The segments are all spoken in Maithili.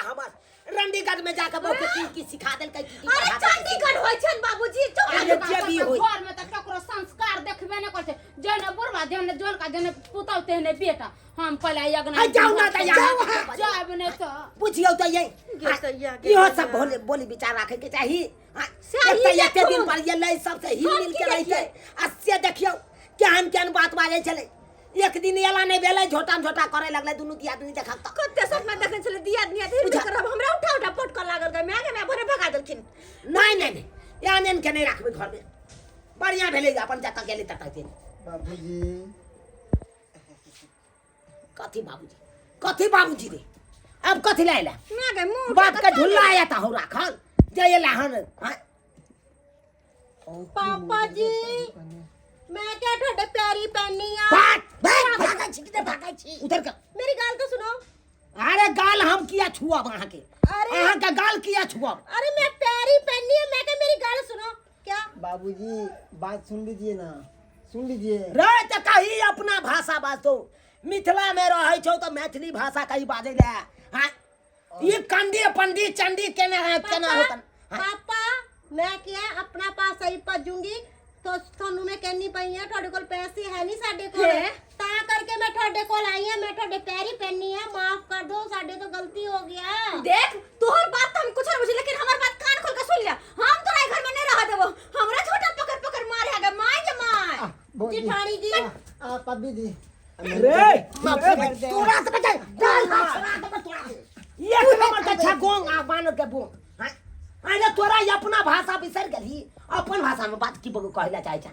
हमर रंडीगढ़ में जाके बहु के की की सिखा देलकै, की की अरे पढ़ा देलकै। चंडीगढ़ होइ छन बाबूजी, चुप। अरे जे भी होई। घर में तऽ ककरो संस्कार देखबे नहि करै छै। जेहने बुढ़वा जेहने जोनका जेहने पुतहु तेहने बेटा। हम पहिले अगना आ जाउ ना तऽ यहाँ। जायब नहि तऽ बुझियौ तऽ ये गे सैया, गे इहो सैया। सब बोली बोली विचार राखे के चाही। हाँ, से एक तऽ ई एते दिन देखू। पर एलै, सबसे हिल हम मिल की के रहितै देखियै? आ से देखियौ केहन केहन बात बाजै छलै। एक दिन एला नहि भेलै, झोटा झोटा करे लगलै दुनू दियादनी देखक तऽ। कते सपना देखने छलै दियादनी आदमी बुझा। करब, हमरा उठा उठा पटकऽ लागल गे माय, गे माय, भरे भगा देलखिन। नहि नहि नहि, एहन एहन के नहि राखबै घरमे। बढ़िआँ भेलै अपन जतऽ गेलै ततऽ गेलै। बाबूजी। कथी बाबूजी, कथी बाबूजी रे? अब कथी लायला? माय गे, मुँह उठा बाप के कऽ ढुल्ला आया था हो राखल जे एला हन। हाँ? पापा जी, मैं क्या ਤੁਹਾਡੇ ਪੈਰੀ ਪੈनी आ। भाग भाग, भागै छी कि नहि भागै छी? उधर कर। मेरी गाल तो सुनो। अरे गाल हम किया छुअब अहाँके? अरे अहाँके गाल किया छुअब? अरे मैं पैरी पैनी है, मैं क्या, मेरी गाल सुनो। क्या बाबूजी, बात सुन लीजिए ना, सुन लीजिए। रे तऽ कही अपना भाषा बाजतो। मिथिला में रहै छौ तऽ मैथिली भाषा कही बाजै ले। हाँ, ई कंडी पंडी चंडी केना केना होतन? हाँ, पापा, मैं क्या अपना पास सही भजूंगी तो ਤੁਹਾਨੂੰ ਮੈਂ ਕਹਿਣੀ ਪਈ ਆ, ਤੁਹਾਡੇ ਕੋਲ ਪੈਸੇ ਹੈ ਨਹੀਂ ਸਾਡੇ ਕੋਲ, ਤਾਂ ਕਰਕੇ ਮੈਂ ਤੁਹਾਡੇ ਕੋਲ ਆਈ ਆ। ਮੈਂ ਤੁਹਾਡੇ ਪੈਰੀ ਪੈਣੀ ਆ, ਮਾਫ ਕਰ ਦਿਓ, ਸਾਡੇ ਤੋਂ ਗਲਤੀ ਹੋ ਗਿਆ। देख, तोहर बात तो हम कुछ नहीं बुझे, लेकिन हमर बात कान खोल के सुन ले। हम तोरा घर में नहीं रह देबो। हमरा छोटा पकड़ पकड़ मारे आगे माय के my. आ, भौजी। जेठानी जी। आ, आ, पब्बी जी। रे तोरा से बचाई गाल तोरा एक नंबर के छा गोंग आ बानर के बोंग। हाँ? अरे तोरा ई अपना भाषा बिसरि गेलही? अपन भाषा में बात की कहला चाहै छ?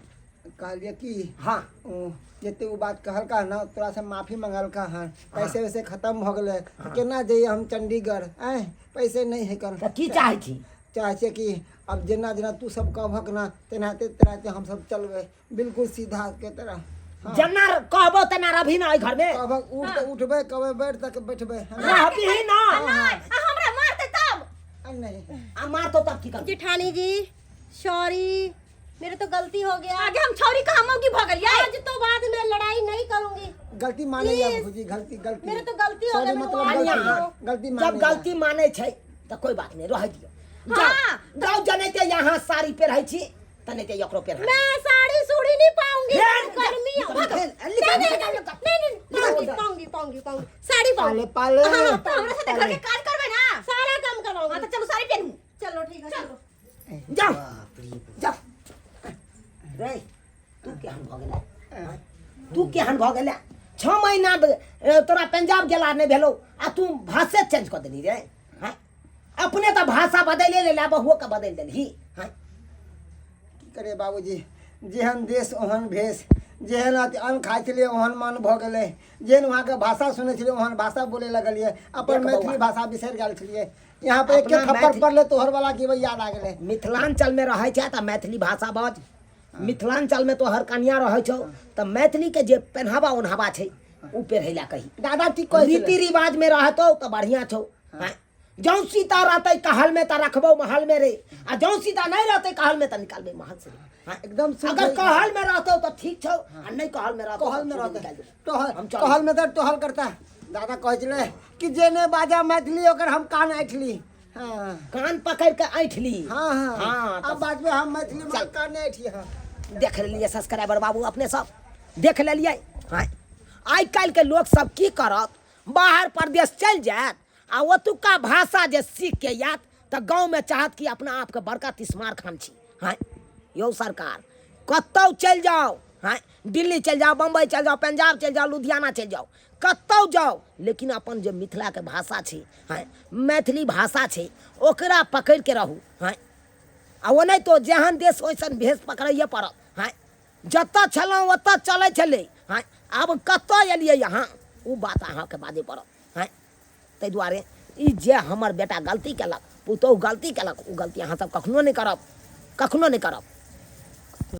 कहलिए कि हाँ। ओ, जते उ बात कहलका ना, तोरा से माफी मंगलका हन। पैसे वैसे खत्म हो गेलै तऽ केना जइए हम चंडीगढ़? आँय, पैसे नहीं है कर। तऽ की चाहै छी? चाहै छियै कि अब जेना जेना तू सब कहबक ना, तेनाहिते तेनाहिते हम सब चलबै, बिल्कुल सीधा के तरह। हाँ। जेना कहबो तेना रहबही ना एहि घर में? कहबक उठ तऽ उठबै, कहबै बैठ तऽ बैठबै। हाँ। रहबही ना? नहीं, आ हमरा मारते तब? आ, नहीं। आ मारतो तब की करबी? जेठानी जी, सॉरी, मेरे तो गलती हो गया। आगे हम छौरी कहाँ मौगी भ गेलियै। आज तो बाद में लड़ाई नहीं करूंगी। गलती माने या Please। भौजी, गलती गलती मेरे तो गलती हो सॉरी, गया, मेरे मतलब माफ गलती कर दो। गलती माने जब या। गलती माने छै तऽ कोई बात नहीं, रहै दियौ। जाओ। हाँ। जाओ, जनेते यहाँ साड़ी पहिरै छी तनेते एकरो पहिरा। मैं साड़ी सूड़ी नहीं पाऊंगी, हेल, गर्मी है। निकल, भागो। निकल, नहीं, निकल, नहीं, निकल, नहीं, निकल। नहीं, नहीं, पाऊंगी, पाऊंगी, पाऊंगी, पाऊंगी, साड़ी पाऊंगी। पाले पाले। हाँ, तो हमरा साथे घर के काज करबे ना, सारा काम करवाऊंगी। हाँ, तो चलो साड़ी पहनू। चलो ठीक है, चलो। जाओ जाओ। रे तू केहन भऽ गेलै? तू केहन भऽ गेलै? 6 महीना तोरा पंजाब गेला नहि भेलौ आ तू भाषे चेंज कऽ देलही रे। हाँ? अपने तऽ भाषा बदलि लेले, बहुओ के बदलि देलही। हाँ? की करे बाबूजी, जेहन देश ओहन भेष। जेहन अथी अन्न खाइ छलियै ओहन मन भऽ गेलै, जेहन वहाँके भाषा सुनै छलियै ओहन भाषा बोले लगलियै। अपन देख बौआ। मैथिली भाषा बिसरि गेल छलियै। यहाँ पर एके अपना थप्पड़ पड़लै, तोहर वाला की याद आ गेलै। मिथिलांचल में रहै छै तऽ मैथिली भाषा बाज। मिथिलांचल में तोहर कनिया रहै छौ तऽ मैथिली के जे पहनावा ओन्हावा छै उ पहिरै ला कही। दादा ठीक कहै छलै। रीति रिवाज में रहतौ तऽ बढ़िया छौ। हाँ? जौं सीता रहतै कहल में तऽ रखबौ महल में रे, आ जौं सीता नहीं रहतै कहल में तऽ निकालबै महल से रे। हाँ? एकदम शुद्ध अगर है। कहल में रहतौ तऽ ठीक छौ आ नहीं कहल में रहतौ कहल में तऽ रहतै निकालि देबौ। टहल हम चलै। टहल में तऽ टहल करता। दादा कहै छलै कि जे नहि बाजा मैथिली ओकर हम कान ऐठली। हाँ। कान पकड़ के ऐठली। हाँ, हाँ। हाँ, अब बाजबै हम मैथिली में चल। कान नहि ऐठी। हाँ। देख लेलियै सब्सक्राइबर बाबू, अपने सब देख लेलियै। हाँ, आइ काल्हिके लोक सब की करत, बाहर परदेश चलि जायत आ ओतुका भाषा जे सीख के आयत तऽ गाँवमे चाहत कि अपना आपके बड़का तिस्मार खान छी। हाँ यौ सरकार, कतहु चलि जाउ, हाँ दिल्ली चलि जाउ, बम्बई चलि जाउ, पंजाब चलि जाउ, लुधियाना चलि जाउ, कतहु जाउ, लेकिन अपन जे मिथिलाके भाषा छै, हाँ मैथिली भाषा छै, ओकरा पकड़िके रहू। हाँ, आ ओनाहितो जेहन देश ओइसन भेष पकड़ैए पड़त। हाँ, जतऽ छलहुँ ओतऽ चलै छलै। हाँ, आब कतऽ एलियै अहाँ, ओ बात अहाँके बाजै पड़त। हाँ, ताहि दुआरे ई जे हमर बेटा गलती केलक, पुतोहु गलती केलक, ओ गलती अहाँ सब कखनो नहि करब, कखनो नहि करब।